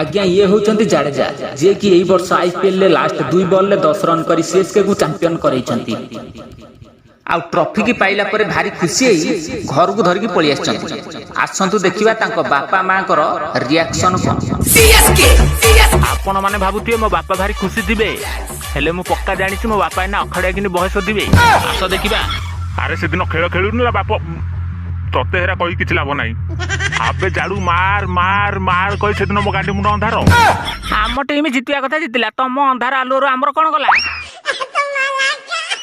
ଆଜ୍ଞା, ଇଏ ହେଉଛନ୍ତି ଜାଡେଜା, ଯିଏକି ଏଇ ବର୍ଷ ଆଇପିଏଲରେ ଲାଷ୍ଟ 2 ବଲରେ 10 ରନ୍ କରି ସିଏସ୍କେ କୁ ଚାମ୍ପିୟନ କରେଇଛନ୍ତି। ଆଉ ଟ୍ରଫିକି ପାଇଲା ପରେ ଭାରି ଖୁସି ହେଇ ଘରକୁ ଧରିକି ପଳେଇ ଆସିଛନ୍ତି। ଆସନ୍ତୁ ଦେଖିବା ତାଙ୍କ ବାପା ମାଙ୍କର ରିଆକ୍ସନ କଣ। ଆପଣ ମାନେ ଭାବୁଥିବେ ମୋ ବାପା ଭାରି ଖୁସି ଥିବେ, ହେଲେ ମୁଁ ପକ୍କା ଜାଣିଛି ମୋ ବାପା ଏଇନା ଅଖାଡିଆ କିନି ବହେ ଶୋଧିବେ। ଆସ ଦେଖିବା। ଆରେ, ସେଦିନ ଖେଳ ଖେଳୁନି ନା ବାପ, ତତେ ହେରା କହି କିଛି ଲାଭ ନାହିଁ। ଆବେ ଜାଡୁ, ମାର ମାର ମାର କହି ସେଦିନ ମୋ ଗାଣ୍ଡି ମୁଣ୍ଡ ଅନ୍ଧାର। ଆମ ଟିମ୍ ଜିତିବା କଥା ଜିତିଲା, ତମ ଅନ୍ଧାର ଆଲୁଅରୁ ଆମର କଣ ଗଲା?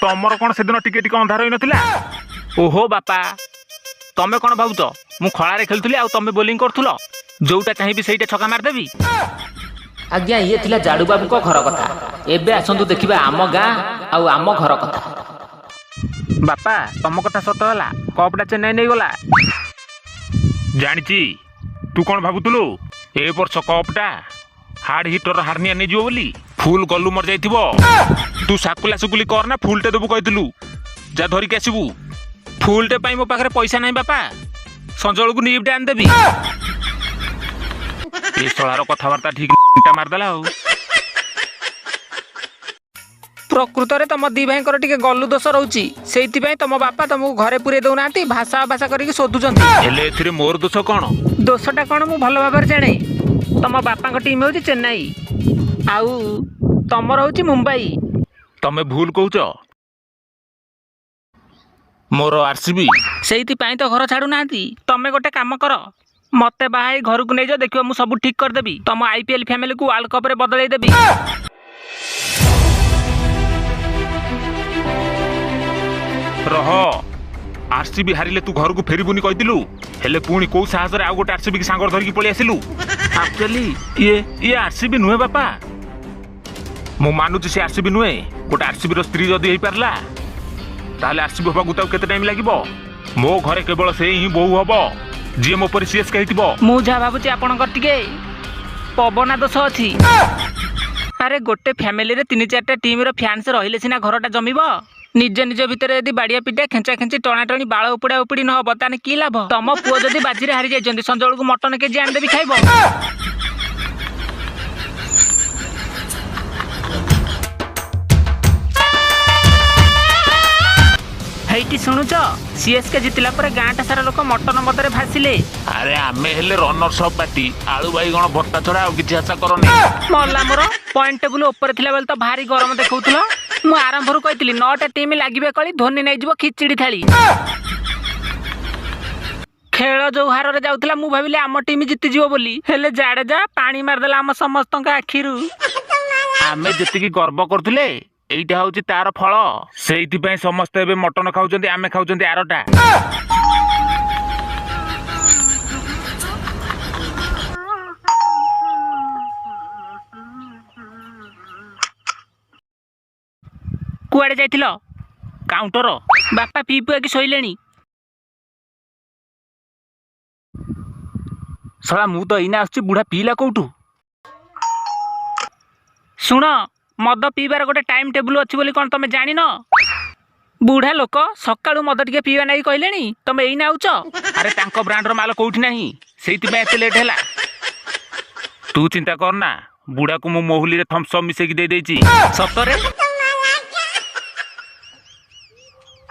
ତମର କଣ ସେଦିନ ଟିକେ ଟିକେ ଅନ୍ଧାର ହେଇନଥିଲା? ଓହୋ ବାପା, ତମେ କଣ ଭାବୁଛ ମୁଁ ଖଳାରେ ଖେଳୁଥିଲି ଆଉ ତମେ ବୋଲିଂ କରୁଥିଲ? ଯୋଉଟା ଚାହିଁବି ସେଇଟା ଛକା ମାରିଦେବି। ଆଜ୍ଞା, ଇଏ ଥିଲା ଜାଡୁ ବାବୁଙ୍କ ଘର କଥା। ଏବେ ଆସନ୍ତୁ ଦେଖିବା ଆମ ଗାଁ ଆଉ ଆମ ଘର କଥା। ବାପା, ତମ କଥା ସତ ହେଲା, କପଟା ଚେନ୍ନାଇ ନେଇଗଲା। ଜାଣିଛି, ତୁ କଣ ଭାବୁଥିଲୁ ଏ ବର୍ଷ କପଟା ହାର୍ଡ ହିଟର ହାର୍ନିଆ ନେଇଯିବ ବୋଲି? ଫୁଲ ଗଲୁ ମରି ଯାଇଥିବ। ତୁ ସାକୁଲା ସୁକୁଲି କର ନା, ଫୁଲଟେ ଦେବୁ କହିଥିଲୁ, ଯା ଧରିକି ଆସିବୁ। ଫୁଲଟେ ପାଇଁ ମୋ ପାଖରେ ପଇସା ନାହିଁ ବାପା, ସଞ୍ଜବେଳକୁ ନିପ୍ଟା ଆଣିଦେବି। ଏ ଶଳାର କଥାବାର୍ତ୍ତା ଠିକ ଟା ମାରିଦେଲା ଆଉ। ପ୍ରକୃତରେ ତମ ଦି ଭାଇଙ୍କର ଟିକେ ଗଲୁ ଦୋଷ ରହୁଛି, ସେଇଥିପାଇଁ ତମ ବାପା ତମକୁ ଘରେ ପୁରେଇ ଦଉନାହାନ୍ତି, ଭାଷା ଅଭାଷା କରିକି ଶୋଧୁଛନ୍ତି। ହେଲେ ଏଥିରେ ମୋର ଦୋଷ କଣ? ଦୋଷଟା କଣ ମୁଁ ଭଲ ଭାବରେ ଜାଣେ। ତମ ବାପାଙ୍କ ଟିମ୍ ହେଉଛି ଚେନ୍ନାଇ ଆଉ ତମର ହେଉଛି ମୁମ୍ବାଇ। ତମେ ଭୁଲ କହୁଛ, ମୋର ଆରସିବି। ସେଇଥିପାଇଁ ତ ଘର ଛାଡୁନାହାନ୍ତି। ତମେ ଗୋଟେ କାମ କର, ମତେ ବାହା ହେଇ ଘରକୁ ନେଇଯାଅ, ଦେଖିବ ମୁଁ ସବୁ ଠିକ କରିଦେବି। ତମ ଆଇପିଏଲ ଫ୍ୟାମିଲିକୁ ୱାର୍ଲଡ କପରେ ବଦଳେଇ ଦେବି। ରହ, ଆରସିବି ହାରିଲେ ତୁ ଘରକୁ ଫେରିବୁନି କହିଥିଲୁ, ହେଲେ ପୁଣି କୋଉ ସାହସରେ ଆଉ ଗୋଟେ ଆରସିବି କି ସାଙ୍ଗରେ ଧରିକି ପଳେଇ ଆସିଲୁ? ଆକ୍ଚୁଆଲି ଇଏ ଆରସିବି ନୁହେଁ ବାପା। ମୁଁ ମାନୁଛି ସେ ଆରସିବି ନୁହେଁ, ଗୋଟେ ଆରସିବି ର ସ୍ତ୍ରୀ ଯଦି ହେଇପାରିଲା ତାହେଲେ ଆରସିବି ହବାକୁ ତାକୁ କେତେ ଟାଇମ୍ ଲାଗିବ? ମୋ ଘରେ କେବଳ ସେ ହିଁ ବୋହୂ ହବ ଯିଏ ମୋ ପରି ସିଏସ୍କେ ହେଇଥିବ। ମୁଁ ଯାହା ଭାବୁଛି ଆପଣଙ୍କର ଟିକେ ପବନା ଦୋଷ ଅଛି। ଆରେ, ଗୋଟେ ଫ୍ୟାମିଲିରେ ତିନି ଚାରିଟା ଟିମ୍ର ଫ୍ୟାନ୍ସ ରହିଲେ ସିନା ଘରଟା ଜମିବ। ନିଜ ନିଜ ଭିତରେ ଯଦି ବାଡ଼ିଆ ପିଟା, ଖେଞ୍ଚା ଖେଞ୍ଚି, ଟଣାଟଣି, ବାଳ ଉପୁଡ଼ା ଉପୁଡ଼ି ନ ହବ ତାହେଲେ କି ଲାଭ? ତମ ପୁଅ ଯଦି ବାଜିରେ ହାରି ଯାଇଛନ୍ତି, ସଞ୍ଜବେଳକୁ ମଟନ କେଜି ଆଣିଦେବି, ଖାଇବ। ହେଇଟି ଶୁଣୁଛ, ସିଏସ୍କେ ଜିତିଲା ପରେ ଗାଁଟା ସାରା ଲୋକ ମଟନ ମଦରେ ଭାସିଲେ। ଆରେ, ଆମେ ହେଲେ ରନର୍ସ ଅପ୍ ପାର୍ଟି, ଆଳୁ ବାଇଗଣ ଭର୍ତ୍ତା ଛଡା ଆଉ କିଛି ଆଶା କରନି। ମଲା ମୋର, ପଏଣ୍ଟ ଟେବୁଲ ଉପରେ ଥିଲା ବେଳେ ତ ଭାରି ଗରମ ଦେଖଉଥିଲ। ମୁଁ ଆରମ୍ଭରୁ କହିଥିଲି 9ଟା ଟିମ୍ ଲାଗିବେ କଳି, ଧୋନି ନେଇଯିବ ଖିଚିଡି ଥାଳି। ଖେଳ ଯୋଉ ହାରରେ ଯାଉଥିଲା, ମୁଁ ଭାବିଲି ଆମ ଟିମ୍ ଜିତିଯିବ ବୋଲି, ହେଲେ ଜାଡେଜା ପାଣି ମାରିଦେଲା ଆମ ସମସ୍ତଙ୍କ ଆଖିରୁ। ଆମେ ଯେତିକି ଗର୍ବ କରୁଥିଲେ, ଏଇଟା ହଉଛି ତାର ଫଳ। ସେଇଥିପାଇଁ ସମସ୍ତେ ଏବେ ମଟନ ଖାଉଛନ୍ତି, ଆମେ ଖାଉଛନ୍ତି ଆରଟା। କୁଆଡେ ଯାଇଥିଲ? କାଉଣ୍ଟର। ବାପା ପିଇ ପୁଆକି ଶୋଇଲେଣି। ଶଳା, ମୁଁ ତ ଏଇନା ଆସୁଛି, ବୁଢା ପିଇଲା କୋଉଠୁ? ଶୁଣ, ମଦ ପିଇବାର ଗୋଟେ ଟାଇମ ଟେବୁଲ ଅଛି ବୋଲି କଣ ତମେ ଜାଣିନ? ବୁଢା ଲୋକ ସକାଳୁ ମଦ ଟିକେ ପିଇବା ନାଗି କହିଲେଣି, ତମେ ଏଇନା ଆଉଛ? ଆରେ, ତାଙ୍କ ବ୍ରାଣ୍ଡର ମାଲ କୋଉଠି ନାହିଁ, ସେଇଥିପାଇଁ ଏତେ ଲେଟ୍ ହେଲା। ତୁ ଚିନ୍ତା କର ନା, ବୁଢାକୁ ମୁଁ ମହୁଲିରେ ଥମ୍ସ ଅପ୍ ମିଶେଇକି ଦେଇ ଦେଇଛି। ସତରେ?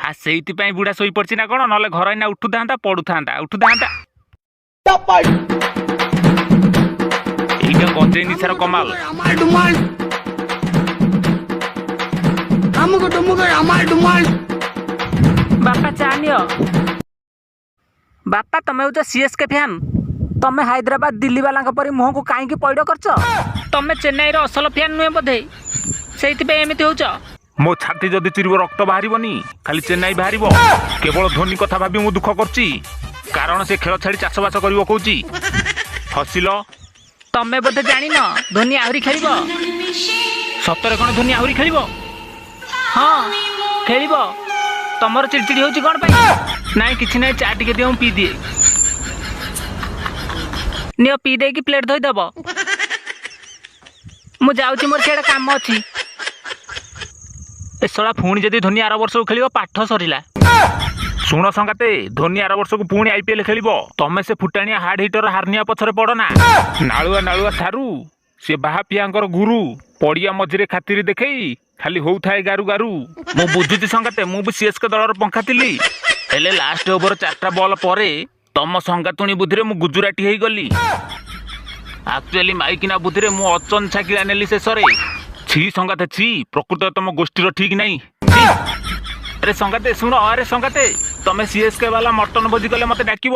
ଆ ସେଇଥିପାଇଁ ବୁଢା ଶୋଇପଡିଛି ନା କଣ, ନହେଲେ ଘର ଏଇନା ଉଠୁଥାନ୍ତା ପଡୁଥାନ୍ତା ଉଠୁଥାନ୍ତା। ଏଇଟା ଗଞ୍ଜେଇ ନିଶାର କମାଲ। Amal dumal. Amuku dumuku amal dumal. ବାପା, ଚା ନିଅ। ବାପା, ତମେ ହଉଛ ସିଏସ୍କେ ଫ୍ୟାନ୍, ତମେ ହାଇଦ୍ରାବାଦ ଦିଲ୍ଲୀ ବାଲାଙ୍କ ପରି ମୁହଁକୁ କାହିଁକି ପଇଡ଼ କରିଛ? ତମେ ଚେନ୍ନାଇର ଅସଲ ଫ୍ୟାନ୍ ନୁହେଁ ବୋଧେ, ସେଇଥିପାଇଁ ଏମିତି ହଉଛ। ମୋ ଛାତି ଯଦି ଚିରିବ ରକ୍ତ ବାହାରିବନି, ଖାଲି ଚେନ୍ନାଇ ବାହାରିବ। କେବଳ ଧୋନି କଥା ଭାବି ମୁଁ ଦୁଃଖ କରୁଛି, କାରଣ ସେ ଖେଳ ଛାଡି ଚାଷବାସ କରିବ କହୁଛି। ହସିଲ। ତମେ ବୋଧେ ଜାଣିନ, ଧୋନି ଆହୁରି ଖେଳିବ। ସତରେ କଣ ଧୋନି ଆହୁରି ଖେଳିବ? ହଁ, ଖେଳିବ। ତମର ଚିଡ଼ଚିଡ଼ି ହଉଛି କଣ ପାଇଁ? ନାଇଁ, କିଛି ନାହିଁ। ଚା ଟିକେ ଦିଅ, ମୁଁ ପିଇ ଦିଏ। ନିଅ, ପିଇ ଦେଇକି ପ୍ଲେଟ୍ ଧୋଇଦବ। ମୁଁ ଯାଉଛି, ମୋର ସିଆଡ଼େ କାମ ଅଛି। ଏ ଶଳା, ପୁଣି ଯଦି ଧୋନି ଆର ବର୍ଷକୁ ଖେଳିବ, ପାଠ ସରିଲା। ଶୁଣ ସଙ୍ଗାତେ, ଧୋନି ଆର ବର୍ଷକୁ ପୁଣି ଆଇପିଏଲ ଖେଳିବ। ତମେ ସେ ଫୁଟାଣିଆ ହାର୍ଡ ହିଟର ହାର୍ନିଆ ପଛରେ ପଡ ନା। ନାଳୁଆ ନାଳୁଆ ସାରୁ, ସେ ବାହାପିଆଙ୍କର ଗୁରୁ। ପଡିଆ ମଝିରେ ଖାତିରି ଦେଖେଇ ଖାଲି ହଉଥାଏ ଗାରୁ ଗାରୁ। ମୁଁ ବୁଝୁଛି ସଙ୍ଗାତେ, ମୁଁ ବି ସିଏସ୍କେ ଦଳର ପଙ୍ଖା ଥିଲି। ହେଲେ ଲାଷ୍ଟ ଓଭର 4ଟା ବଲ ପରେ ତମ ସଙ୍ଗାତୁଣି ବୁଦ୍ଧିରେ ମୁଁ ଗୁଜୁରାଟି ହେଇଗଲି। ଆକ୍ଚୁଆଲି ମାଇକିନା ବୁଦ୍ଧିରେ ମୁଁ ଅଚନ ଛାକିଳା ନେଲି ଶେଷରେ। ଛି ସଙ୍ଗାତେ ଛି, ପ୍ରକୃତରେ ତମ ଗୋଷ୍ଠୀର ଠିକ ନାହିଁ। ଛି। ଆରେ ସଙ୍ଗାତେ ଶୁଣ, ଆରେ ସଙ୍ଗାତେ, ତମେ ସିଏସ୍କେ ବାଲା ମଟନ ଭୋଜି କଲେ ମତେ ଡାକିବ।